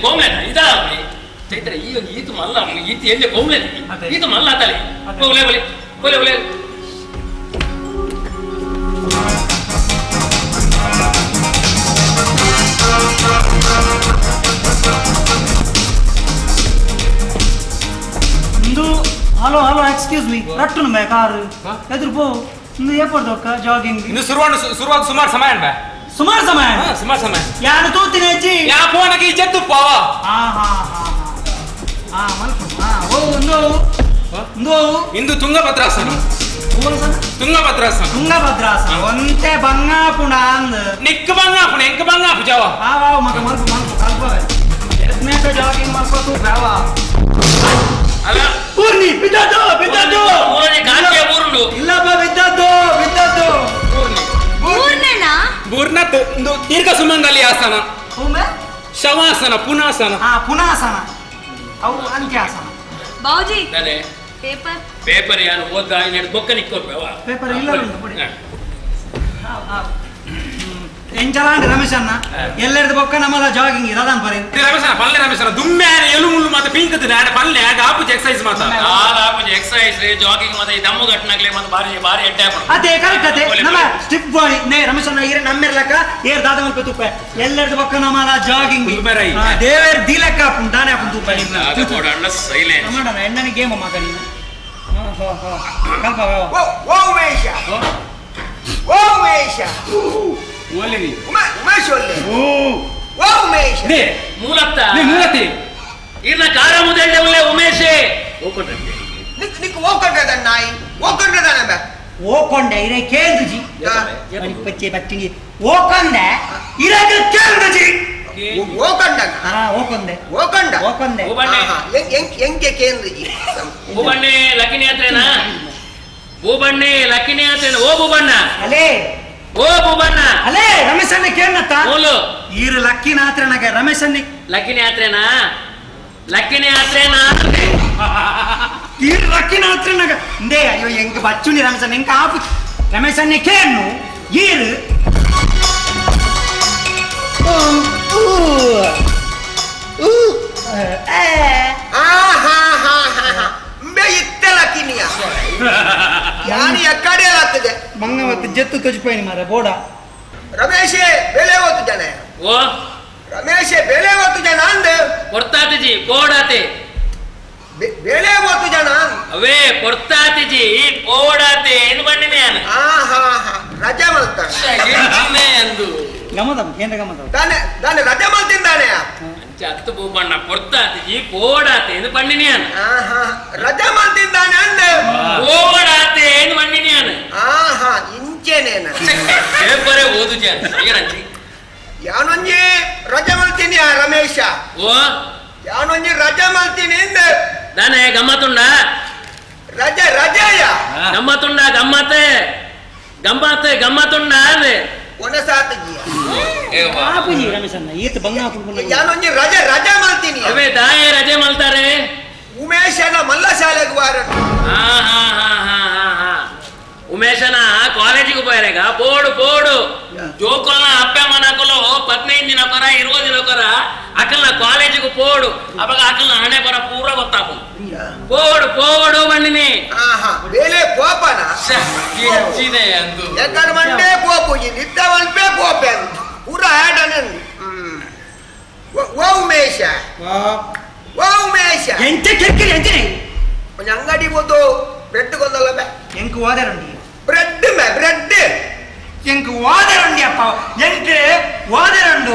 ಕೋಮ್ಲೆನ ಇದಾವಲಿ ಚೈತ್ರ ಈ ಒಂದು ಈತು ಮಲ್ಲ ಈತು ಎಲ್ಲಿ ಕೋಮ್ಲೆನ ಈತು ಮಲ್ಲ ತಲೆ ಹೋಗ್ಲೇ ಬಲಿ ಹೋಲೆ ಹೋಲೆ ಇಂದು ಹಲೋ ಹಲೋ ಎಕ್ಸ್ಕ್ಯೂಸ್ ಮೀ ರಟ್ಟುನು ಮೇ ಕಾರು ಎದುರು ಪೋ ಇಂದು ಏಪಡ್ದೊಕ್ಕ ಜಾಗಿಂಗ್ ಇನ್ನು ಶುರುವಾಗ ಸುಮಾರು ಸಮಯ ಅನ್ಬೆ ಸುಮಾರು ಸಮಯ ಸುಮಾರು ಸಮಯ ಯಾರು ತೂತಿನ ಅಜ್ಜಿ ಯಾ ಫೋನಗೆ ಇಜ್ಜತ್ತು ಪಾವ ಹಾ ಹಾ ಹಾ ಹಾ ಮಲ್ಪು ಹಾ ಓ ಇಂದು ಇಂದು ಇಂದು ತುಂಗಭದ್ರಾಸನ ತುಂಗಭದ್ರಾಸನ ತುಂಗಭದ್ರಾಸನ ಒಂತೆ ಬಂಗಾಪುಣ ಅಂದ್ ನಿಕ್ ಬಂಗಾಪುಣ ಎಂಕ್ ಬಂಗಾಪು ಜಾವ ಹಾ ವಾವ್ ಮಗ ಮಲ್ಪು ಮಲ್ಪು ಕಲ್ಪವೆ ಎತ್ನೇಟ ಜಾಗಿಂಗ್ ಮಲ್ಪು ತೂ ಬ್ಯಾವ ಅಲ್ಲ ಪೂರ್ಣಿ ಬಿದ್ದದ್ದು ಬಿದ್ದದ್ದು ಪೂರ್ಣಿ ಕಾಂತಿಯ ಬೂರುಂಡು ಇಲ್ಲಪ್ಪ ಬಿದ್ದದ್ದು ಬಿದ್ದದ್ದು ಪೂರ್ಣಿ ಬೂರ್ಣನಾ ಬೂರ್ಣತ್ ಇಂದು ದೀರ್ಘ ಸುಮಂಗಲಿ ಆಸನ ಹೂಮೆ ಶವಾಸನ ಪುನಾಸನ ಹಾ ಪುನಾಸನ ಅವು ಅಂತ್ಯಾಸನ ಬಾವುಜಿ ನಾನೇ ಪೇಪರ್ ಪೇಪರ್ ಯಾನು ಓದ್ದ ಇನ್ನೆರಡು ಬೊಕ್ಕ ನಿಕ್ಕೊರ್ಪೆವ ಪೇಪರ್ ಇಲ್ಲ ಬಿಡಿ ಎಂಚಲಾಂಡ್ ರಮೇಶ್ ಅಣ್ಣ ಎಲ್ಲೆರ್ದು ಬೊಕ್ಕ ನಮ್ಮಲ್ಲ ಜಾಗಿಂಗ್ ಇರದಾನ್ ಬರೀ ರಮೇಶ್ ಅಣ್ಣ ಪಲ್ಲೆ ರಮೇಶ್ ಅಣ್ಣ ದುಮ್ಮೆ ಆನೆ ಎಲು ಮುಳ್ಳು ಮಾತ ಪಿಂಕದ ಆನೆ ಪಲ್ಲೆ ಆಗ ಆಪುಜಿ ಎಕ್ಸರ್ಸೈಸ್ ಮಾತ ಆಪುಜಿ ಎಕ್ಸರ್ಸೈಸ್ ಜಾಗಿಂಗ್ ಮಾತ ಈ ದಮ್ಮು ಗಟ್ಟನಾಗ್ಲೆ ಮತ್ತೆ ಬಾರಿ ಬಾರಿ ಎಡ್ಡೆ ಆಪುಂಡು ಅದೇ ಕರೆಕ್ಟ್ ಅದೇ ನಮ್ಮ ಸ್ಟಿಫ್ ಬಾಡಿ ನೇ ರಮೇಶ್ ಅಣ್ಣ ಈರೆ ನಮ್ಮೆರ್ಲಕ್ಕ ಏರ್ ದಾದ ಮಲ್ಪ ತುಪ್ಪೆ ಎಲ್ಲೆರ್ದು ಬೊಕ್ಕ ನಮ್ಮಲ್ಲ ಜಾಗಿಂಗ್ ದೇವೇರ್ ದಿಲಕ್ಕ ಆಪುಂಡು ದಾನೆ ಆಪುಂಡು ತುಪ್ಪೆ ಅದು ಅಣ್ಣ ಸೈಲೆನ್ಸ್ ನಮ್ಮಣ್ಣ ಎಣ್ಣನೆ ಗೇಮ್ ಮಗ ನೀನು ಹಾ ಹಾ ಕಲ್ಪ ಓ ಓ ಉಮೇಶ ಓ ಉಮೇಶ ಒಲ್ಲೆನಿ ಉಮೇಶ್ ಒಲ್ಲೆ ಓ ಓ ಉಮೇಶ್ ನೇ ಮೂಲತ್ತ ನೇ ಮೂಲತಿ ಇರ್ನ ಕಾರ ಮುದೆಳ್ಳೆ ಒಲ್ಲೆ ಉಮೇಶ್ ಓಕೊಂಡ್ರೆ ನಿಕ್ ನಿಕ್ ಓಕೊಂಡ್ರೆ ನಾಯಿ ಓಕೊಂಡ್ರೆ ದಾನೆ ಬೆ ಓಕೊಂಡೆ ಇರೆ ಕೇಂದ್ರಜಿ ಪಚ್ಚೆ ಬಚ್ಚಿನಿ ಓಕೊಂಡೆ ಇರಗ ಕೇಂದ್ರಜಿ ಓಕೊಂಡ ಹಾ ಓಕೊಂಡೆ ಓಕೊಂಡ ಓಕೊಂಡೆ ಓಬಣ್ಣೆ ಎಂಕೆ ಕೇಂದ್ರಜಿ ಓಬಣ್ಣೆ ಲಕಿನಿ ಹತ್ರೇನಾ ಬೂಬಣ್ಣೆ ಲಕಿನಿ ಹತ್ರೇನ ಓ ಬೂಬಣ್ಣ ಅಲೇ ಓ ಬೂಬಣ್ಣ ಅಲೇ ರಮೇಶ್ ಅಣ್ಣ ಕೇಳತ್ತ ಓಲು ಈರು ಲಕ್ಕಿನ ಹತ್ರನಾಗ ರಮೇಶ್ ಅಣ್ಣ ಲಕ್ಕಿನಿ ಹತ್ರೇನಾ ಲಕ್ಕಿನಿ ಹತ್ರೇನಾ ಈರು ಲಕ್ಕಿನ ಹತ್ರನಾಗ ಇಂದೇ ಅಯ್ಯೋ ಎಂಕ ಬಚ್ಚುನಿ ರಮೇಶ್ ಅಣ್ಣ ಎಂಕ ಆಪು ರಮೇಶ್ ಅಣ್ಣ ಕೇಳು ಈರು ಯಾನು ಎಕ್ಕಡೆ ಆಗ್ತದೆ ಮಂಗವತ್ತು ಜತ್ತು ತೊಜಿಪೋಯಿನಿ ಮಾರ ಬೋಡ ರಮೇಶೇ ಬೆಲೆ ಹೊತ್ತು ಜನ ಓ ರಮೇಶೇ ಬೆಲೆ ಹೊತ್ತು ಜನ ಅಂದೆ ಕೊಡ್ತಾತಿಜಿ ಬೋಡಾತೆ ಬೆಲೆ ಹೊತ್ತು ಜನ ಅವೇ ಕೊಡ್ತಾತಿಜಿ ಬೋಡಾತೆ ಏನು ಬಂದಿನಿ ನಾನು ಹಾ ಹಾ ಹಾ ರಜೆ ಮಾಡ್ತಾನೆ ಅಂದು ಗಮದಂ ಕೇಂದ್ರ ಗಮದಂ ದಾನೆ ದಾನೆ ರಜೆ ಮಾಡ್ತಿದ್ದಾನೆ ಅಂಚೆ ಹತ್ತು ಬೂಬಣ್ಣ ಕೊಡ್ತಾತಿಜಿ ಬೋಡಾತೆ ಏನು ಬಂದಿನಿ ನಾನು ಹಾ ರಜೆ ಮಾಡ್ತಿದ್ದಾನೆ ಅಂದೆ ಓಡಾತೆ ಏನು ಬಂದಿನಿ ನಾನು ಹಾ ಹಾ ಇಂಚೇನೇನ ಪೇಪರೇ ಓದು ಜನ ಯಾನೊಂಜಿ ರಜೆ ಮಾಡ್ತೀನಿ ರಮೇಶ ಓ ಯಾನೊಂಜಿ ರಜೆ ಮಾಡ್ತೀನಿ ಅಂದೆ ದಾನೆ ಗಮ್ಮತ್ತುಂಡ ರಜೆ ರಜೆಯ ಗಮ್ಮತ್ತುಂಡ ಗಮ್ಮತ್ತೆ ಗಮ್ಮತ್ತೆ ಗಮ್ಮತ್ತುಂಡ ಅಂದೆ ಯಾನೊಂಜಿ ರಜೆ ರಜೆ ಮಾಡ್ತೀನಿ ಅವೇ ದಾಯೆ ರಜೆ ಮಾಡ್ತಾರೆ ಉಮೇಶನ ಮಲ್ಲ ಶಾಲೆಗೆ ವಾರ ಹಾ ಹಾ ಹಾ ಹಾ ಹಾ ಹಾ ಉಮೇಶನ ಕಾಲೇಜಿಗೆ ಹೋಯಾಗ ಬೋರ್ಡು ಬೋರ್ಡು ಜೋಕುಲ್ನ ಅಪ್ಪ ಮನಕಲು 15 ದಿನಕೊರ 20 ದಿನಕೊರ ಅಕಲ್ನ ಕಾಲೇಜಿಗೆ ಪೋಡು ಅವಾಗ ಅಕಲ್ನ ಹಣೆ ಬರ ಪೂರ ಗೊತ್ತಾಪು ಪೋಡು ಪೋಡು ಬಂದಿನಿ ಬೇಲೆ ಕೋಪನ ಅಂದು ಯಾಕಂದ್ರೆ ಮಂಡೆ ಕೋಪು ನಿದ್ದ ಮನ್ಪೆ ಕೋಪೆ ಪೂರ ಆಡನ ಓ ಉಮೇಶ ಓ ಉಮೇಶ ಎಂಚೆ ಕಿರ್ಕಿರಿ ಎಂಚೆ ಅಂಗಡಿ ಹೋದು ಬ್ರೆಡ್ ಕೊಂದಲ್ಲ ಬೆ ಎಂಕ್ ಓದರಂಡಿ ಬ್ರೆಡ್ ಮೇ ಬ್ರೆಡ್ ಎಂಕ್ ಓದರಂಡಿ ಅಪ್ಪ ಎಂಕ್ ಓದರಂಡು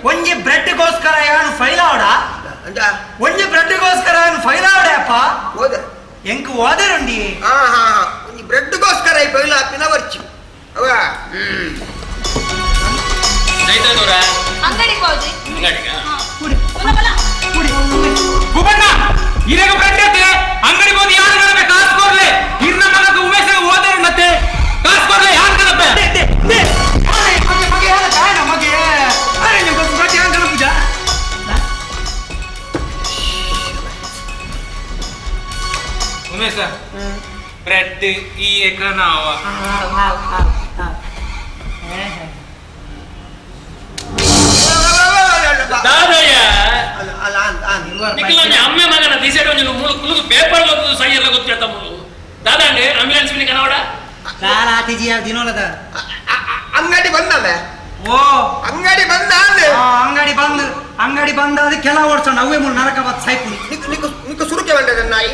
ಒಂಜಿ ಬ್ರೆಡ್ಗೋಸ್ಕರ ಯಾನು ಫೈಲ್ ಆವಡ ಅಂತ ಒಂಜಿ ಬ್ರೆಡ್ಗೋಸ್ಕರ ಯಾನು ಫೈಲ್ ಆವಡ ಅಪ್ಪ ಓದ ಎಂಕ್ ಓದರಂಡಿ ಹಾ ಹಾ ಹಾ ಒಂಜಿ ಬ್ರೆಡ್ಗೋಸ್ಕರ ಈ ಫೈಲ್ ಹಾಕಿನ ವರ್ಚಿ ಅವ ಜೈತದವರ ಅಂಗಡಿಗೆ ಬಾವುಜಿ ಅಂಗಡಿಗೆ ಕುಡಿ ಕುಡಿ ಬೂಬಣ್ಣ ಇರೆಗ ಬ್ರೆಡ್ ಐತೆ ಅಂಗಡಿ ಹೋಗಿ ಯಾರು ಗಣಪೆ ಕಾಸು ಕೊರ್ಲೆ ಇರ್ನ ಮಗಕ್ಕೆ ಉಮೇಶ ಓದರು ನತ್ತೆ ಕಾಸು ಕೊರ್ಲೆ ಯಾರು ಗಣಪೆ they they ಅರೆ ಮಗೆ ಮಗೆ ಯಾರ ದಾಯನ ಮಗೆ ಅರೆ ನೀವು ಗೊತ್ತು ಯಾರು ಗಣಪುಜ ಉಮೇಶ ಬ್ರೆಡ್ ಈ ಎಕನಾವ ದಾದಯ್ಯ ನಾಯಿಯೆಲ್ಲ ಗೊತ್ತಿಲ್ಲ ತಮ್ಮಲು ದಾದಾಂಡೆ ಆಂಬ್ಯುಲೆನ್ಸ್ ಮಿನಿ ಕನವಡ ದಾಲ ಆತಿಜಿ ದಿನೋಲದ ಅಂಗಡಿ ಬಂದಲ್ಲ ಓ ಅಂಗಡಿ ಬಂದ ಆ, ಅಂಗಡಿ ಬಂದ್ ಅಂಗಡಿ ಬಂದ ಅದು ಕೆಲ ಓಡ್ಸೋಣ ಅವೇ ಮೂರು ನರಕ ಬತ್ ಸಾಯ್ಪುನಿ ನಿಕ್ ನಿಕ್ ನಿಕ್ ಸುರುಕೆ ಬಂದದ ನಾಯಿ.